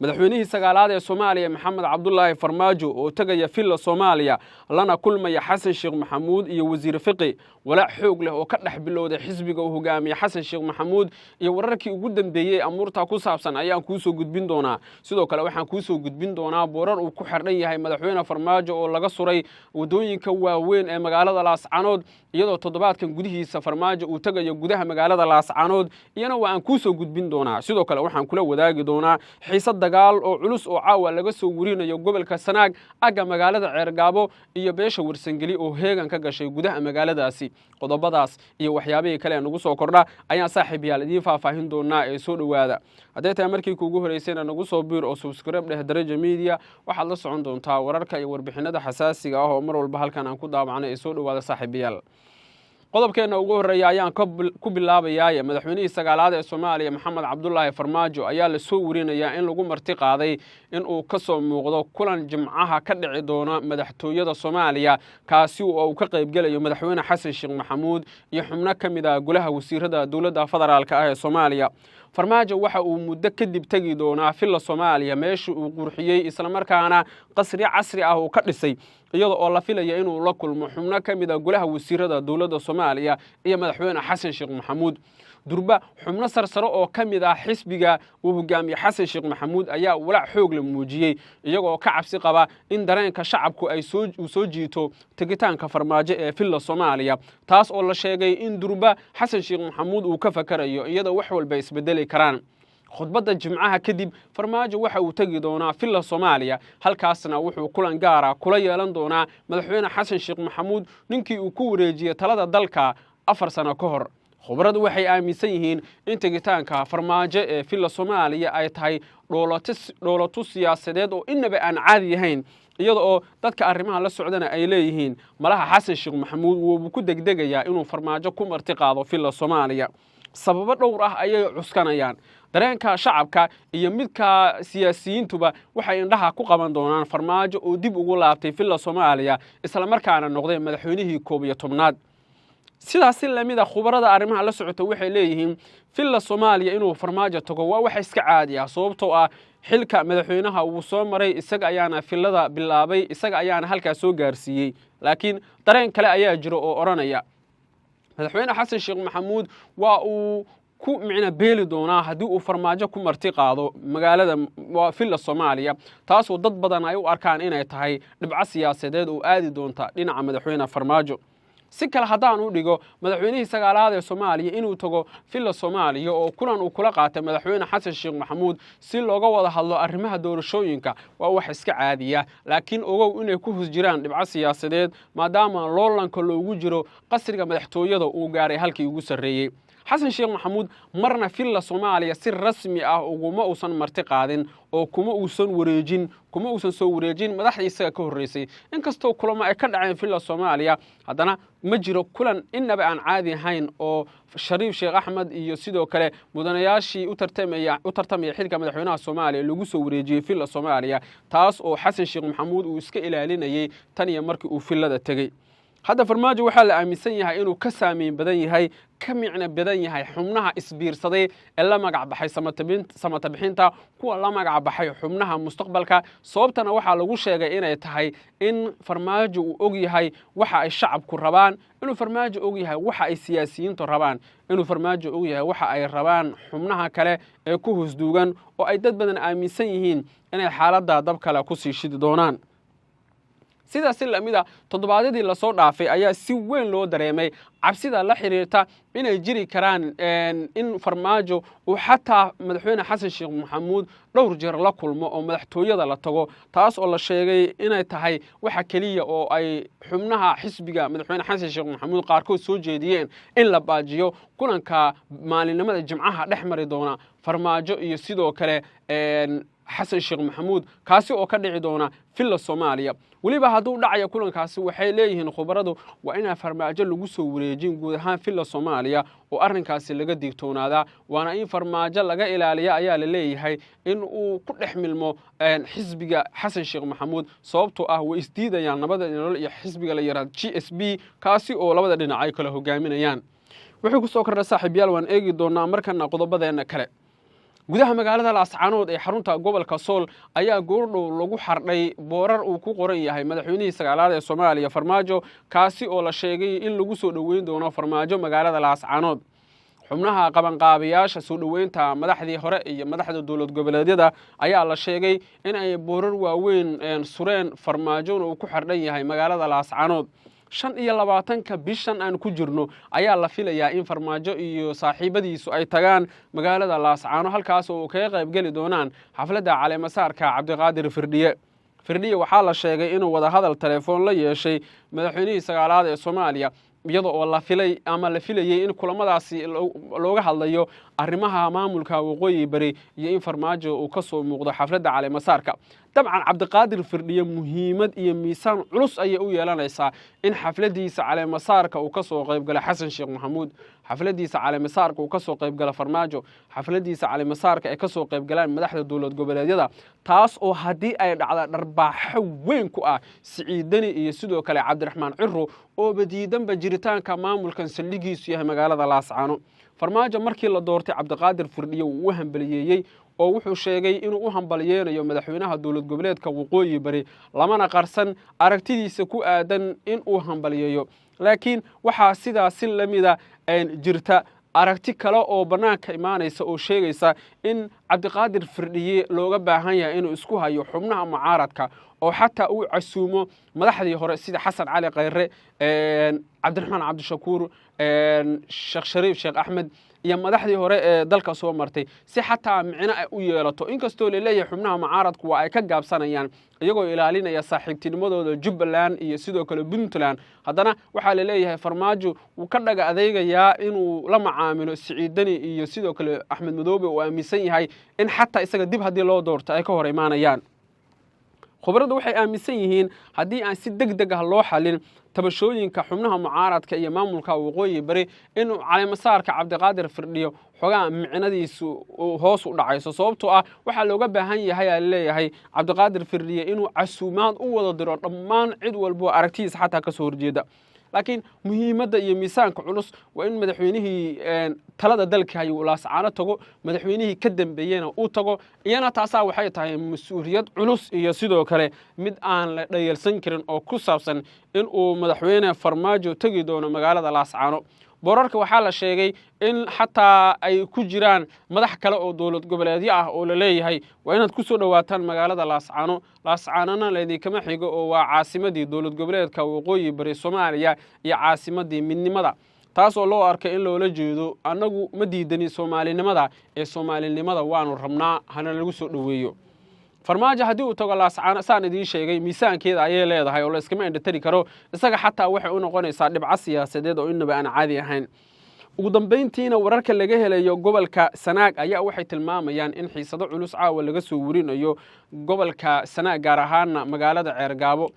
Madaxweynihii sagaalaad ee Soomaaliya, Maxamed Cabdulaahi Farmaajo, oo tegaya Villa Soomaaliya lana kulmaya Xasan Sheekh Maxamuud iyo Wasiir Fiqi, walaac xoog leh oo ka dhex bilowday xisbiga uu hogaamiye Xasan Sheekh Maxamuud iyo wararkii ugu dambeeyey amuurtaa ku saabsan ayaan kuu soo gudbin doonaa. Sidoo kale waxaan kuu soo gudbin doonaa boorar uu ku xardhan yahay Madaxweyne Farmaajo oo laga suray waddooyinka waaweyn ee magaalada Laascanood, iyadoo toddobaadkan gudihiisa Farmaajo uu tegayo gudaha magaalada Laascanood, iyana waa aan kuu soo gudbin doonaa. Sidoo kale waxaan kula wadaagi doonaa xiisad dagaal oo culus oo caawa laga soo werinayo gobolka Sanaag, agga magaalada Ceergaabo, iyo beesha Warsangeli oo heegan ka gashay gudaha magaaladaasi. Qodobadaas iyo waxyaabihii kale ee nagu soo kordha ayaan, saaxiib yaal, idiin faahfaahin doonaa ee soo dhowaada. Hadday tahay markii kuugu horeysayna, nagu soo biir oo subscribe dheh Daraja Media. Waxaad la socon doontaa wararka iyo warbixinada xasaasiga ah oo mar walba halkan aan ku daabacnay ee soo dhowaada, saaxiibayaal. Qodobkeenna ugu horreeya ayaan ku bilaabayaaye, madaxweynihii sagaalaad ee Soomaaliya, Maxamed Cabdulaahi Farmaajo, ayaa lasoo werinayaa in lagu marti qaaday in uu ka soo muuqdo kulan Jimcaha ka dhici doona madaxtooyada Soomaaliya, kaasi oo uu ka qaybgelayo Madaxweyne Xasan Sheekh Maxamuud iyo xubno ka mid ah golaha wasiirada dowladda federaalka ah ee Soomaaliya. Farmaajo waxa uu muddo kadib tegi doonaa Villa Soomaaliya, meesha uu qurxiyey islamarkaana qasri casri ah uu ka dhisay, iyada oo la filaya inuu la kulmo xubno ka mid ah golaha wasiirada dowladda Soomaaliya iyo Madaxweyne Xasan Sheekh Maxamuud. Durba xubno sarsare oo ka mid ah xisbiga uu hogaamiye Xasan Sheekh Maxamuud ayaa walaac xoog la muujiyey, iyagoo ka cabsi qaba in dareenka shacabku ay uu soo jiito tegitaanka Farmaajo ee Villa Soomaaliya, taas oo la sheegay in durba Xasan Sheekh Maxamuud uu ka fakarayo, iyadoo wax walba isbedeli karaan. Khudbadda Jimcaha kadib, Farmaajo waxa uu tegi doonaa Villa Soomaaliya. Halkaasna wuxuu kulan gaara kula yeelan doonaa Madaxweyne Xasan Sheekh Maxamuud, ninkii uu ku wareejiyey talada dalka 4 sano ka hor. Khubradu waxay aaminsan yihiin in tegitaanka Farmaajo ee Villa Soomaaliya ay tahay dhoolatu siyaasadeed oo inaba aan caadi ahayn, iyada oo dadka arrimaha la socdana ay leeyihiin malaha Xasan Sheekh Maxamuud wuubuu ku degdegayaa inuu Farmaajo ku marti qaado Villa Soomaaliya. Sababo dhowr ah ayay cuskanayaan. Dareenka shacabka iyo midka siyaasiyiintuba waxay indhaha ku qaban doonaan Farmaajo oo dib ugu laabtay Villa Soomaaliya, islamarkaana noqday madaxweynihii 11aad. Sidaas si lamid a, khubarada arrimaha la socota waxay leeyihiin Villa Soomaaliya inuu Farmaajo tago waa wax iska caadi ah, sababtoo ah xilka madaxweynaha wuu soo maray, isaga ayaana villada bilaabay, isaga ayaana halkaas soo gaarsiiyey. Laakiin dareen kale ayaa jiro oo odhanaya Madaxweyne Xasan Sheekh Maxamuud waa uu ku micno beeli doonaa haddii uu Farmaajo ku marti qaado magaalada Villa Soomaaliya, taasoo dad badan ay u arkaan inay tahay dhibco siyaasadeed oo aadi doonta dhinaca Madaxweyne Farmaajo. Si kale haddaan u dhigo, madaxweynihii sagaalaad ee Soomaaliya inuu tago Villa Soomaaliya oo kulan uu kula qaatay Madaxweyne Xasan Sheekh Maxamuud si looga wada hadlo arrimaha doorashooyinka waa wax iska caadiya, laakiin ogow inay ku hus jiraan dhibco siyaasadeed, maadaama loolanka loogu jiro qasriga madaxtooyada uu gaaray halkii ugu sarreeyey. Xasan Sheekh Maxamuud marna Villa Soomaaliya si rasmi ah uguma uusan marti qaadin oo kuma uusan wareejin, kuma uusan soo wareejin madaxdii isaga ka horreysay. Inkastoo kulamo ay ka dhaceen Villa Soomaaliya, haddana ma jiro kulan inaba aan caadi ahayn oo Shariif Sheekh Axmed iyo sidoo kale mudanayaashii u tartamaya xilka madaxweynaha Soomaaliya lagu soo wareejiyey Villa Soomaaliya, taas oo Xasan Sheekh Maxamuud uu iska ilaalinayey tan iyo markii uu villada tegey. Hadda Farmaajo waxaa la aaminsan yahay inuu ka saameyn badan yahay, ka micno badan yahay xubnaha isbiirsaday ee la magac baxay Samata Bixinta, kuwa la magac baxay xubnaha Mustaqbalka. Sababtana waxaa lagu sheegay inay tahay in Farmaajo uu og yahay waxa ay shacabku rabaan, inuu Farmaajo og yahay waxa ay siyaasiyiintu rabaan, inuu Farmaajo og yahay waxa ay rabaan xubnaha kale ee ku husduugan, oo ay dad badan aaminsan yihiin inay xaaladda dab kale kusii shidi doonaan. Sidaas si lamid a, toddobaadyadii lasoo dhaafay ayaa si weyn loo dareemay cabsida la xiriirta inay jiri karaan in Farmaajo uu xataa Madaxweyne Xasan Sheekh Maxamuud dhowr jeer la kulmo oo madaxtooyada la tago, taas oo la sheegay inay tahay waxa keliya oo ay xubnaha xisbiga Madaxweyne Xasan Sheekh Maxamuud qaarkood soo jeediyeen in la baajiyo kulanka maalinimada Jimcaha dhex mari doona Farmaajo iyo sidoo kale Xasan Sheekh Maxamuud, kaasi oo ka dhici doona Villa Soomaaliya. Weliba hadduu dhacayo kulankaasi, waxay leeyihiin khubaradu, waa inaan Farmaajo lagu soo wareejin guud ahaan Villa Soomaaliya oo arrinkaasi laga digtoonaadaa, waana in Farmaajo laga ilaaliya ayaa la leeyahay in uu ku dhex milmo xisbiga Xasan Sheekh Maxamuud, sababtoo ah way isdiidayaan Nabada Nolol iyo xisbiga la yaraado GSP, kaasi oo labada dhinac ay kala hogaaminayaan. Wuxuu ku soo kordha, saaxiibyaal, waan eegi doonaa. Markana qodobadeenna kale. Gudaha magaalada Laascaanood ee xarunta gobolka Sool ayaa goordhow lagu xardhay boorar uu ku qoran yahay madaxweynihii sagaalaad ee Soomaaliya Farmaajo, kaasi oo la sheegay in lagu soo dhoweyn doono Farmaajo magaalada Laascaanood. Xubnaha qabanqaabayaasha soo dhoweynta madaxdii hore iyo madaxda dowlad goboleedyada ayaa la sheegay in ay boorar waaweyn sureen, Farmaajona uu ku xardhan yahay magaalada Laascaanood. 25-ka bishan aan ku jirno ayaa la filayaa in Farmaajo iyo saaxiibadiisu ay tagaan magaalada Laascaano, halkaas oo kaga qayb geli doonaan xafladda caleemasaarka Cabdiqaadir Firdhiye. Firdhiye waxaa la sheegay inuu wadahadal telefoon la yeeshay madaxweynihii sagaalaad ee Soomaaliya, iyada oo la filay ama la filayey in kulamadaasi looga hadlayo arrimaha maamulka Waqooyi Bari iyo in Farmaajo uu ka soo muuqdo xafladda caleemasaarka. Dabcan, Cabdiqaadir Firdhiye muhiimad iyo miisaan culus ayay u yeelanaysaa in xafladiisa caleemasaarka uu ka soo qaybgala Xasan Sheekh Maxamuud, xafladiisa caleemasaarka uu ka soo qaybgala Farmaajo, xafladiisa caleemasaarka ay ka soo qaybgalaan madaxda dowlad goboleedyada, taas oo haddii ay dhacda dharbaaxo weyn ku ah Siciidani iyo sidoo kale Cabdiraxmaan Ciro, ooba diidanba jiritaanka maamulkan saldhigiisu yahay magaalada Laascaano. Farmaajo markii la doortay Cabdiqaadir Firdhiye wuu u hambaliyeeyey, oo wuxuu sheegay inuu u hambalyeynayo madaxweynaha dowlad goboleedka Waqooyi Bari, lamana qarsan aragtidiisa ku aadan in uu hambaliyeeyo. Laakiin waxaa sidaa si lamida jirta aragti kale oo bannaanka imaanaysa oo sheegaysa in Cabdiqaadir Firdhiye looga baahan yahay inuu isku hayo xubnaha mucaaradka, oo xataa uu casuumo madaxdii hore sida Xasan Cali Khayre, Cabdiraxmaan Cabdishakuur, Sheekh Shariif Sheekh Axmed iyo madaxdii hore ee dalka soo martay, si xataa micno ay u yeelato. Inkastoo laleeyahay xubnaha mucaaradku waa ay ka gaabsanayaan, iyagoo ilaalinaya saaxiibtinimadooda Jubbaland iyo sidoo kale Puntland, haddana waxaa laleeyahay Farmaajo wuu ka dhaga adeegayaa inuu la macaamilo Siciidani iyo sidoo kale Axmed Madoobe, uu aaminsan yahay in xataa isaga dib haddii loo doorto ay ka hor imaanayaan. Khubraddu waxay aaminsan yihiin haddii aan si deg deg ah loo xalin tabashooyinka xubnaha mucaaradka iyo maamulka Waqooyi Bari, inuu caleemasaarka Cabdiqaadir Firdhiyo xogaa micnadiisu hoos u dhacayso, sababtoo ah waxaa looga baahan yahay, aa leeyahay, Cabdiqaadir Firdhiye inuu casuumaad u wada diro dhammaan cid walbo aragtidiisa xataa ka soo horjeeda. Laakiin muhiimadda iyo miisaanka culus waa in madaxweynihii talada dalka hayuu Laascaano tago, madaxweynihii ka dambeeyena uu tago iyana. Taasaa waxay tahay mas-uuliyad culus iyo sidoo kale mid aan la dhayalsan karin oo ku saabsan in uu madaxweyne Farmaajo tegi doono magaalada Laascaano. Boorarka waxaa la sheegay in xataa ay ku jiraan madax kale oo dowlad goboleedyo ah, oo la leeyahay waa inaad ku soo dhowaataan magaalada Laascaano, Laascaanona laydinkama xigo, oo waa caasimadii dowlad goboleedka Waqooyi Bari Soomaaliya iyo caasimadii midnimada, taas oo loo arkay in loola jeedo annagu ma diidani soomaalinimada ee soomaalinimada waanu rabnaa, hana lagu soo dhoweeyo. Farmaajo haddii uu tago Laascaano, saan idiin sheegay, miisaankeeda ayay leedahay oo la iskama indhatari karo. Isaga xataa waxay u noqonaysaa dhibco siyaasadeed oo inaba aan caadi ahayn. Ugu dambayntiina, wararka laga helayo gobolka Sanaag ayaa waxay tilmaamayaan in xiisado culus caawa laga soo warinayo gobolka Sanaag, gaar ahaana magaalada Ceergaabo.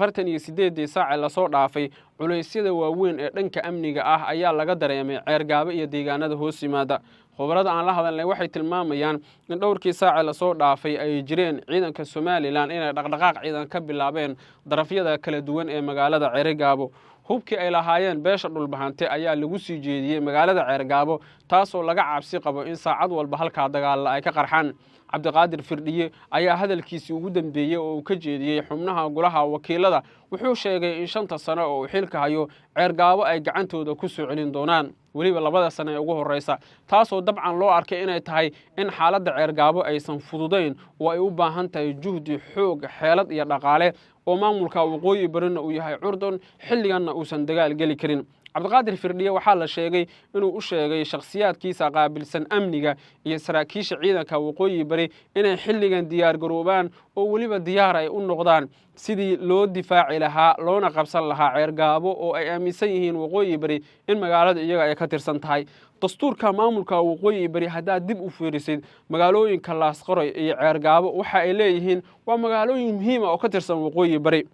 48-dii saace lasoo dhaafay culeysyada waaweyn ee dhanka amniga ah ayaa laga dareemay Ceergaabo iyo deegaanada hoos yimaada. Khubarada aan la hadalnay waxay tilmaamayaan in dhowrkii saace lasoo dhaafay ay jireen ciidanka Somaliland inay dhaqdhaqaaq ciidan ka bilaabeen darafyada kala duwan ee magaalada Ceerigaabo. Hubkii ay lahaayeen beesha Dhulbahante ayaa lagu sii jeediyey magaalada Ceergaabo, taasoo laga cabsi qabo in saacad walba halkaa dagaalla ay ka qarxaan. Cabdiqaadir Firdhiye ayaa hadalkiisii ugu dambeeyey oo uu ka jeediyey xubnaha golaha wakiilada wuxuu sheegay in 5-ta sano oo uu xilka hayo Ceergaabo ay gacantooda ku soo celin doonaan, weliba 2-da sano ee ugu horreysa, taasoo dabcan loo arkay inay tahay in xaaladda Ceergaabo aysan fududayn oo ay u baahan tahay juhdi, xoog, xeelad iyo dhaqaale, oo maamulka Waqooyi Barina uu yahay curdun, xilliganna uusan dagaal geli karin. Cabdiqaadir Firdhiye waxaa la sheegay inuu u sheegay shakhsiyaadkiisa qaabilsan amniga iyo saraakiisha ciidanka Waqooyi Bari inay xilligan diyaar garoobaan, oo weliba diyaar ay u noqdaan sidii loo difaaci lahaa loona qabsan lahaa Ceergaabo, oo ay aaminsan yihiin Waqooyi Bari in magaalada iyaga ay ka tirsan tahay. Dastuurka maamulka Waqooyi Bari haddaad dib u fiirisid, magaalooyinka Laasqaroy iyo Ceergaabo waxa ay leeyihiin waa magaalooyin muhiima oo ka tirsan Waqooyi Bari.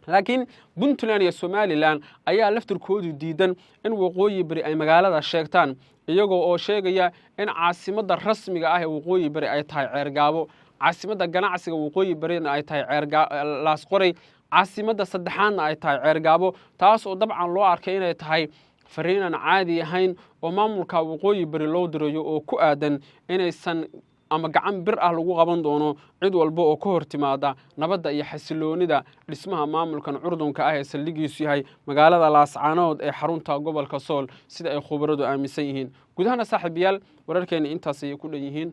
Laakiin Puntland iyo Somaliland ayaa laftirkoodu diidan in Waqooyi Bari ay magaalada sheegtaan, iyagoo oo sheegaya in caasimadda rasmiga ah ee Waqooyi Bari ay tahay Ceergaabo, caasimadda ganacsiga Waqooyi Barina ay tahay Laasqoray, caasimadda saddexaadna ay tahay Ceergaabo, taas oo dabcan loo arkay inay tahay Fariin aan caadi ahayn oo maamulka Waqooyi Bari loo dirayo oo ku aadan inaysan ama gacan bir ah lagu qaban doono cid walba oo ka hor timaada nabadda iyo xasiloonida dhismaha maamulkan curdunka ah ee saldhigiisu yahay magaalada Laascaanood ee xarunta gobolka Sool, sida ay khubaradu aaminsan yihiin. Gudahana, saaxiibayaal, wararkeena intaas ayay ku dhan yihiin.